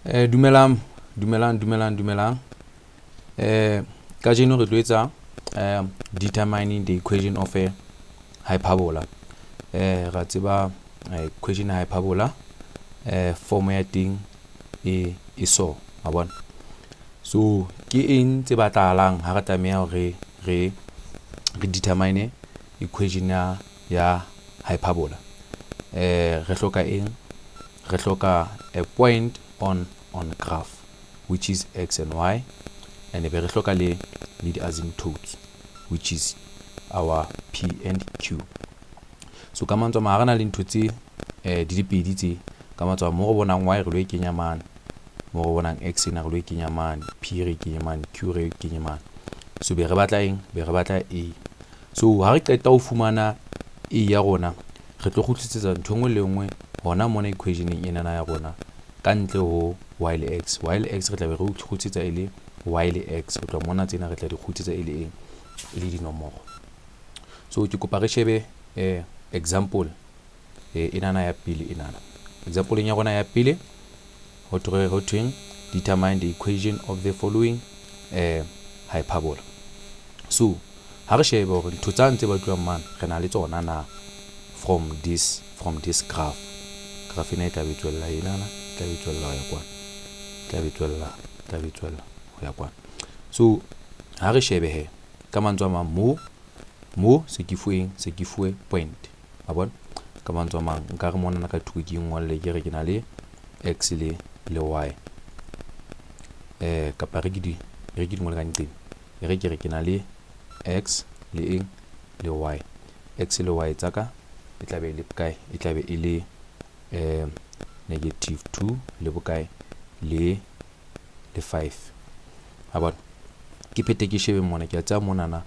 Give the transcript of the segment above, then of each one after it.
Eh, dumelang, dumelang, dumelang, dumelang. Eh, kajeno re tlo etsa eh, determining the equation of a hyperbola. Eh, ra tseba eh, equation ya hyperbola eh, form ya teng e e so, wa bona. So ke eng tse batlahalang ha re tlameha hore re re determine equation ya ya hyperbola? Eh, re hloka eng? Re hloka a point on graph, which is x and y, and be re hloka le di-asymptotes, which is our p and q. So ka mantswe a mang, ha re na le ntho tse di le pedi tse, ka mantswe a mo re bonang y re lo e kenya mane, mo re bonang x ena re lo e kenya mane, p re e kenye mane, q re e kenye mane. So be re batla eng? Be re batla a. So ha re qeta ho fumana a ya rona, re tlo kgutlisetsa ntho e nngwe le nngwe hona mona equationeng enana ya rona, ka ntle ho y le x. Y le x re tla be re kgutlisetsa e le y le x. Ho tloha mona tsena re tla di kgutlisetsa e le eng? E le dinomoro. So ke kopa re shebe example enana ya pele enana. Example ya rona ya pele ho thwe, ho thweng? Determine the equation of the following hyperbola. So ha re shebe hore ntho tsa ntse batluwang mane re na le tsona na from this graph. Graph ena e tla be tswella enana, e tla be tswella ho ya kwana, e tla be tswella, e tla be tswella ho ya kwana. So ha re shebe he, ka mantswe a mang, mo se ke fuweng, se ke fuwe point, wa bona. Ka mantswe a mang, nka re monana ka thoko ke ngolle ke re ke na le x le y, kapa re ke di ngole ka nqeng, e re ke re ke na le x le eng le y. X le y tsa ka e tla be e le bokae? E tla be e le negative 2 le bokae? Le 5, wa bona. Ke phete ke shebe mona, ke a tseba monana,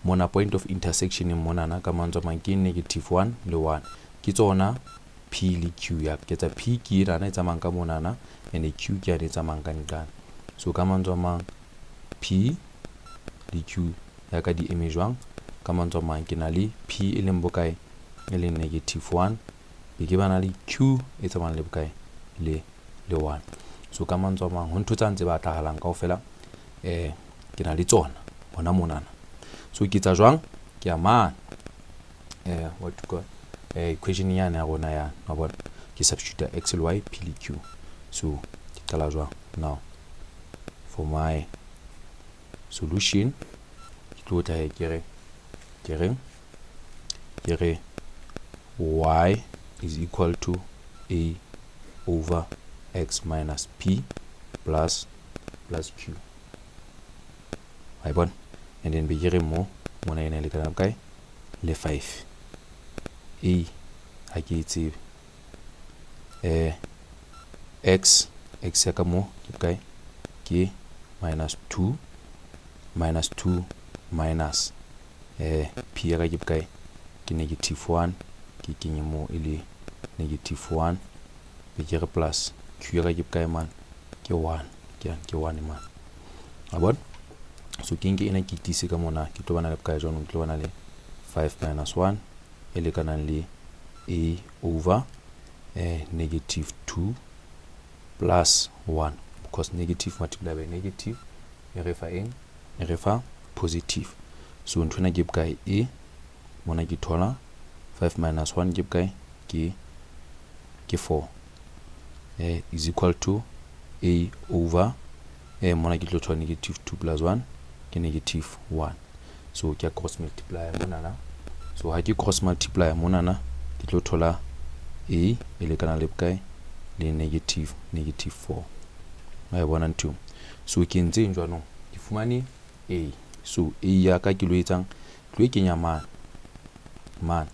mona point of intersection monana, ka mantswe a mang ke negative 1 le 1, ke tsona p le q ya ka. Ke tsa p ke enana e tsamayang ka monana, and q ke yane e tsamayang ka nqane. So ka mantswe a mang, p le q ya ka di eme jwang? Ka mantswe a mang, ke na le p e leng bokae? E leng negative 1, be ke bana le q e tsamayang le bokae? Le 1. So ka mantswe a mang, ho ntho tsa ntse batlahalang kaofela, ke na le tsona hona monana. So ke etsa jwang? Ke ya mane, what to call, equation yane ya rona ya, wa bona, ke substitute x le y, p le q. So ke qala jwang? Now for my solution, ke tlo tla ke re y is equal to a over x minus p plus q, wa e bona. And then be ke re mo mona ena e lekana bokae? Le 5. A ha ke e tsebe. X ya ka mo ke bokae? Ke minus 2, minus 2 minus p ya ka ke bokae? Ke negative 1, ke kenye mo e le negative 1, be ke re plus q ya ka ke bokae man? Ke 1, ke 1 man, wa bona. So ke nke ena ke tiise ka mona, ke tlo bana le bokae jwanong? Ke tlo bana le 5 minus 1 e lekanang le a over negative 2 plus 1, because negative multiply by negative e re fa eng? E re fa positive. So ntho ena ke bokae? E mona ke thola 5 minus 1 ke bokae? Ke 4, is equal to a over, mona ke tlo thola negative 2 plus 1 ke negative 1. So ke a cross multiply monana. So ha ke cross multiply monana, ke tlo thola a e lekana le bokae? Le negative 4, wa e bona ntho. So ke entse eng jwanong? Ke fumane a. So a ya ka ke lo etsang? Ke lo e kenya mane mane,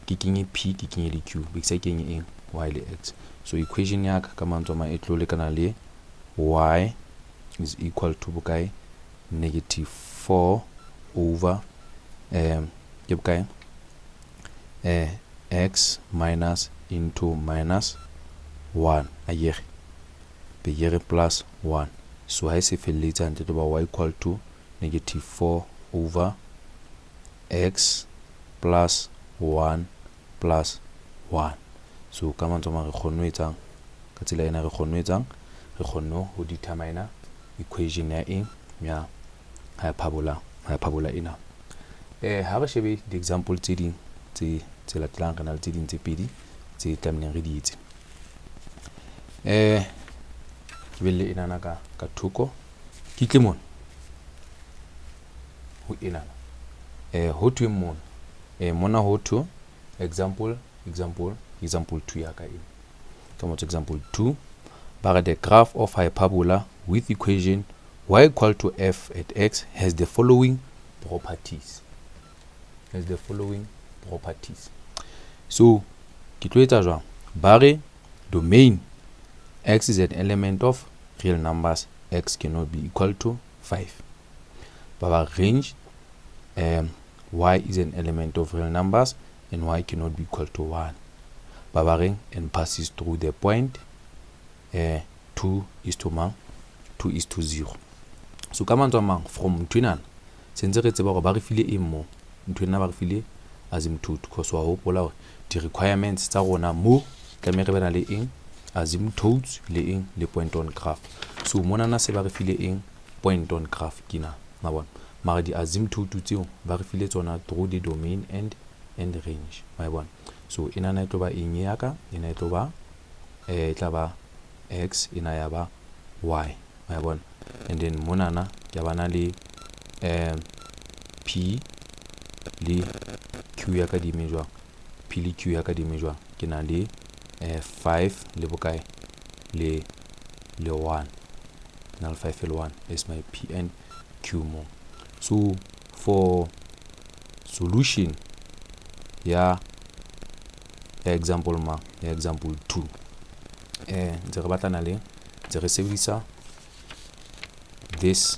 ke kenye p, ke kenye le q, be ke sa kenye eng? Y le x. So equation ya ka mantswe a mang e tlo lekana le y is equal to bokae? Negative 4 over ke bokae? X minus into minus 1, akere be ke re plus 1. So ha e se felletse hantle, tlo ba y equal to negative 4 over x plus 1 plus 1. So ka mantswe a mang, re kgonne ho etsang? Ka tsela ena re kgonne ho etsang? Re kgonne ho determine equation ya eng? Ya hyperbola, hyperbola ena. Eh ha re shebe di-example tse ding tse tse latelang, re na le tse ding tse pedi tse tlamehileng re di etse. Eh ke belle enana ka ka thoko, ke tle mona ho enana. Eh ho thweng mona? Eh mona ho thwe example example example 2 ya ka ena. Ka motho example 2 ba re the graph of hyperbola with equation y equal to f at x has the following properties, has the following properties. So ke tlo etsa jwang? Ba re domain x is an element of real numbers, x cannot be equal to 5. Ba ba range y is an element of real numbers and y cannot be equal to 1. Ba ba reng and passes through the point 2 is to mang, 2 is to 0. So ka mantswe a mang, from ntho enana sentse re tseba hore ba re file eng mo ntho ena, ba re file asymptote, cause wa hopola hore di-requirements tsa rona mo tlameha re be na le eng, asymptotes le eng, le point on graph. So monana se ba re file eng, point on graph ke na ma bona, mara di-asymptote tseo ba re file tsona through the domain and range, wa e bona. So enana e tlo ba eng ya ka, ena e tlo ba e tla ba x, ena ya ba y, wa e bona. And then monana ke ba na le p le q ya ka di eme jwang, p le q ya ka di eme jwang, ke na le 5 le bokae le 1, na le 5 le 1 is my p and q mo. So for solution ya example ma ya example 2, ntse re batlana le, ntse re sebedisa this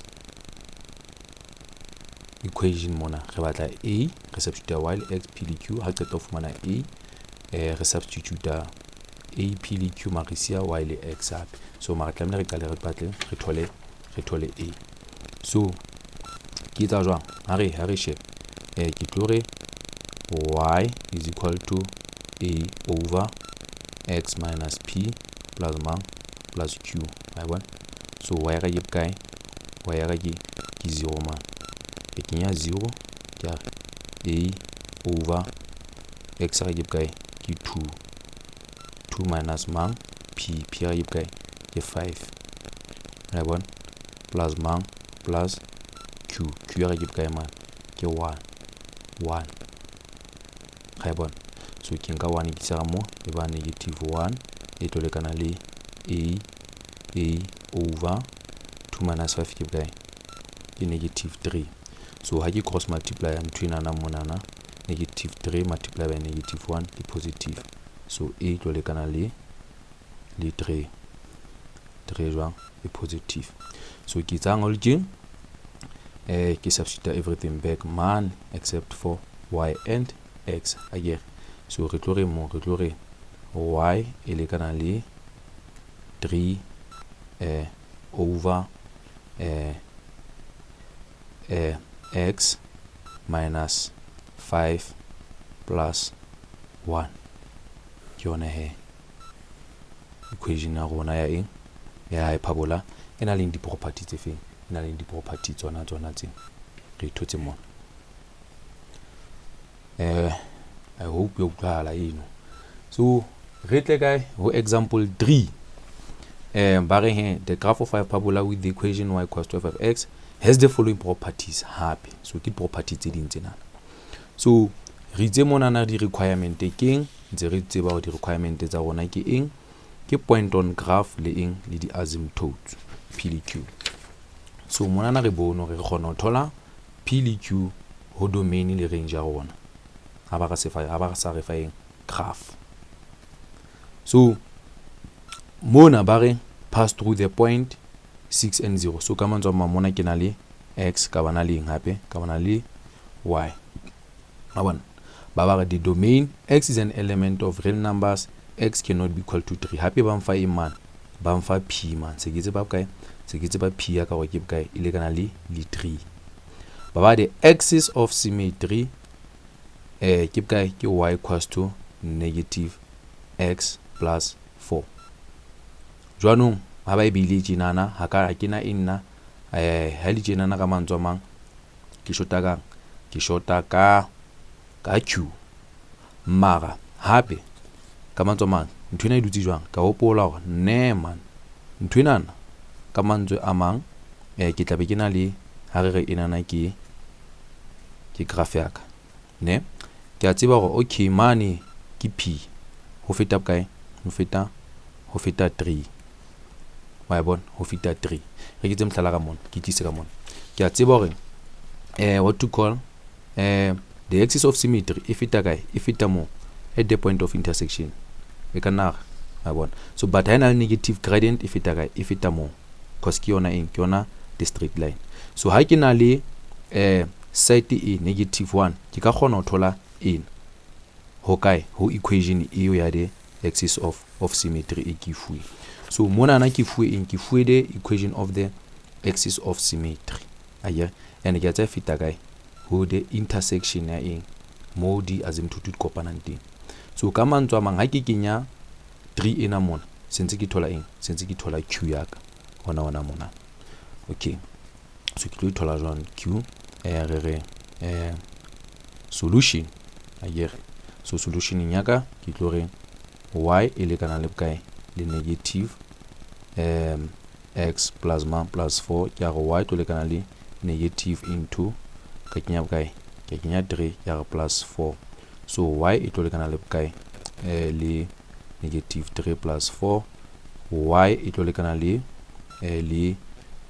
equation mona, re batla a, re substitute y le x, p le q. Ha qeta ho fumana a, re substitute a, p le q, mara re siya y le x hape. So mara tlamehile re qale re batle re thole a. So ke etsa jwang? Ha re shebe, ke tlo re y is equal to a over x minus p plus mang plus q, wa e bona. So y ya ka ke bokae? Y ya ka ke 0 man, ke kenya 0, ke a re a over x ya ka ke bokae? Ke 2, 2 minus mang, p, p ya ka ke bokae? Ke 5, wa e bona, plus mang, plus q, q ya ka ke bokae man? Ke 1, 1, ga e bona. So ke nka 1 ke isa mo, e ba negative 1, e tlo lekana le a over 2 minus 5 ke bokae? Ke negative 3. So ha ke cross multiply ntho enana monana, negative 3 multiply by negative 1 ke positive, so a tlo lekana le 3, 3 jwang, e positive. So ke etsang hole tje, ke substitute everything back man except for y and x akere. So re tlo re mo, re tlo re y e lekana le 3 over x minus 5 plus 1. Ke yona he equation ya rona ya eng, ya hyperbola e na leng di-property tse feng, e na leng di-property tsona tse re ithotse mona. I hope ya utlwahala eno. So re tle kae ho example 3? Ba re he the graph of hyperbola with the equation y equals to 5x has the following properties hape. So ke property tse ding tsenana. So re itse monana di-requirement keng, ntse re tseba hore di-requirement tsa rona ke eng, ke point on graph le eng, le di-asymptotes p le q. So monana re bone hore re kgona ho thola p le q ho domain le range ya rona ha ba re sefa, ha ba sa re fa eng, graph. So mona ba re pass through the point 6 and 0. So ka mantswe a mang, mona ke na le x, ka bana le eng hape, ka bana le y, wa bona. Ba re the domain x is an element of real numbers, x cannot be equal to 3. Hape ba mfa eng man? Ba mfa p man. Se ke tseba bokae? Se ke tseba p ya ka hore ke bokae, e lekana le 3. Ba the axis of symmetry ke bokae? Ke y equals to negative x plus 4. Jwanong ha ba e beile tjenana ha ka ke na e nna eh ha le tjenana ka mantswe a mang ke shota kang ke shota ka ka q mara hape ka mantswe a mang ntho ena e dutse jwang ka hopola hore ne man ntho enana ka mantswe a mang eh ke tlabe ke na le ha re re enana ke ke graph ya ka ne ke a tseba hore okay mane ke p ho feta bokae ho feta ho feta 3 wa e bona ho feta 3 re ke tse mohlala ka mona ke tlise ka mona ke a tseba hore eh what to call eh the axis of symmetry e feta kae e feta mo at the point of intersection e ka nna wa bona so but ha e na le negative gradient e feta kae e feta mo cause ke yona eng ke yona the straight line so ha ke na le eh site e negative 1 ke ka kgona ho thola ena ho kae ho equation eo ya the axis of of symmetry e ke fuwe so monana ke fuwe eng ke fuwe the equation of the axis of symmetry akere and ke a tsaya feta kae ho the intersection ya eng mo di asymptote di kopanang teng so ka mantswe a mang ha ke kenya 3 ena mona sentse ke thola eng sentse ke thola q ya ka ona ona mona okay so ke tlo e thola jwang q eh re re eh solution akere so solutioneng ya ka ke tlo re y e lekana le bokae le negative um x plus ma plus 4 ke ya re y tlo lekana le negative into ka kenya bokae ke kenya 3 ya re plus 4 so y e tlo lekana le bokae eh, le negative 3 plus 4 y e tlo lekana le eh, le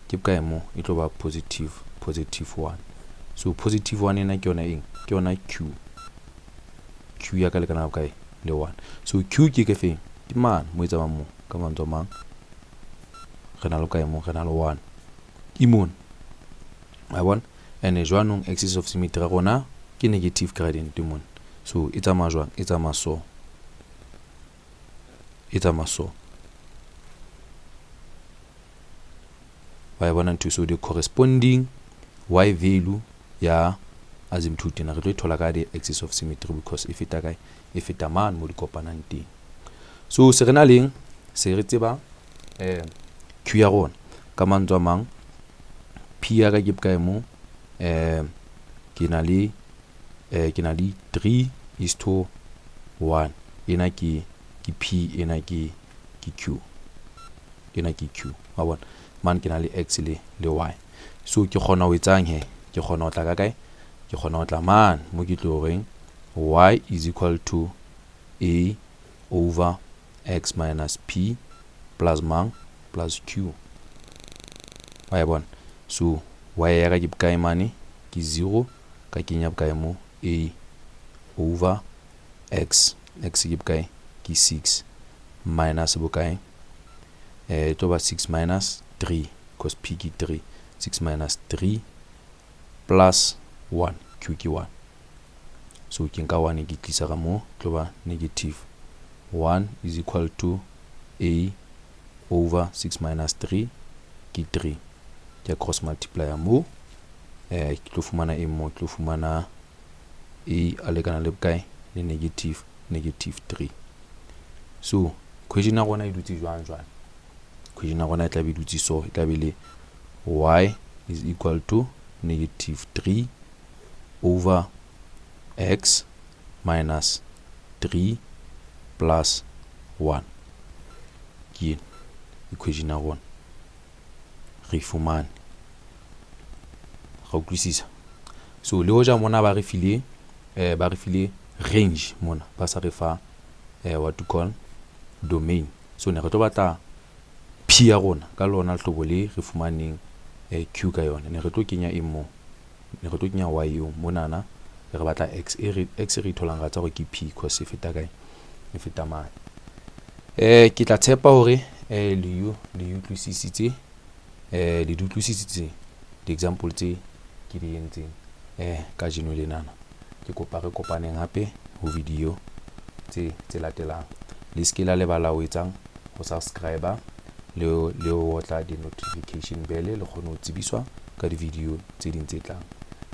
ke bokae mo e tlo ba positive positive 1 so positive 1 ena ke yona eng ke yona q q ya ka lekana bokae le 1 so q ke ke feng ke mane mo e tsamayng mo ka mantswe a mang re na le bokae mo re na le 1 imone wa bona and jwanong axis of symmetry ya rona ke negative gradient mone so e tsamaya jwang e tsamaya so e tsamaya so wa e bona ntho so the corresponding y value ya asymptote ena re tlo e thola ka the axis of symmetry because e feta kae e feta mane mo di kopanang teng so se re na leng se re tseba eh q ya rona ka mantswe a mang p ya ka ke bokae mo eh ke na le eh ke na le 3 is to 1 ena ke ke p ena ke ke q ena ke q wa bona mane ke na le x le le y so ke kgona ho etsang he ke kgona ho tla ka kae ke kgona ho tla mane mo ke tlo reng y is equal to a over x minus p plus mang plus q wa e bona so y ya ka ke bokae mane ke 0 ka kenya bokae mo a over x x ke bokae ke 6 minus bokae eh e tlo ba 6 minus 3 because p ke 3 6 minus 3 plus 1 q ke 1 so ke nka 1 ke tlisa ka mo tlo ba negative 1 is equal to a over 6 minus 3 ke 3 ke cross multiplier mo eh ke tlo fumana eng mo ke tlo fumana a a lekana le bokae le negative negative 3 so equation ya rona e dutse jwang jwang equation ya rona e tla be e dutse so e tla be le y is equal to negative 3 over x minus 3 plus 1 ke equation ya rona re fumane ra utlwisisa so le hoja mona ba re file eh, ba re file range mona ba sa re fa eh, what to call domain so ne re tlo batla p ya rona ka lona lehlobo le re fumaneng eh, q ka yona ne re tlo kenya eng mo ne re tlo kenya y eo monana re batla x e re x e re tholang ra tsa gore ke p cause e feta kae e feta mane eh ke tla tshepa hore eh le you le utlwisisitse eh le di utlwisisitse di-example tse ke di entseng eh kajeno lenana ke kopa re kopaneng hape ho video tse tse latelang le se ke la lebala ho etsang ho subscriber le le ho otla di-notification bell le kgone ho tsebiswa ka di-video tse ding tse tlang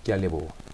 ke a leboha.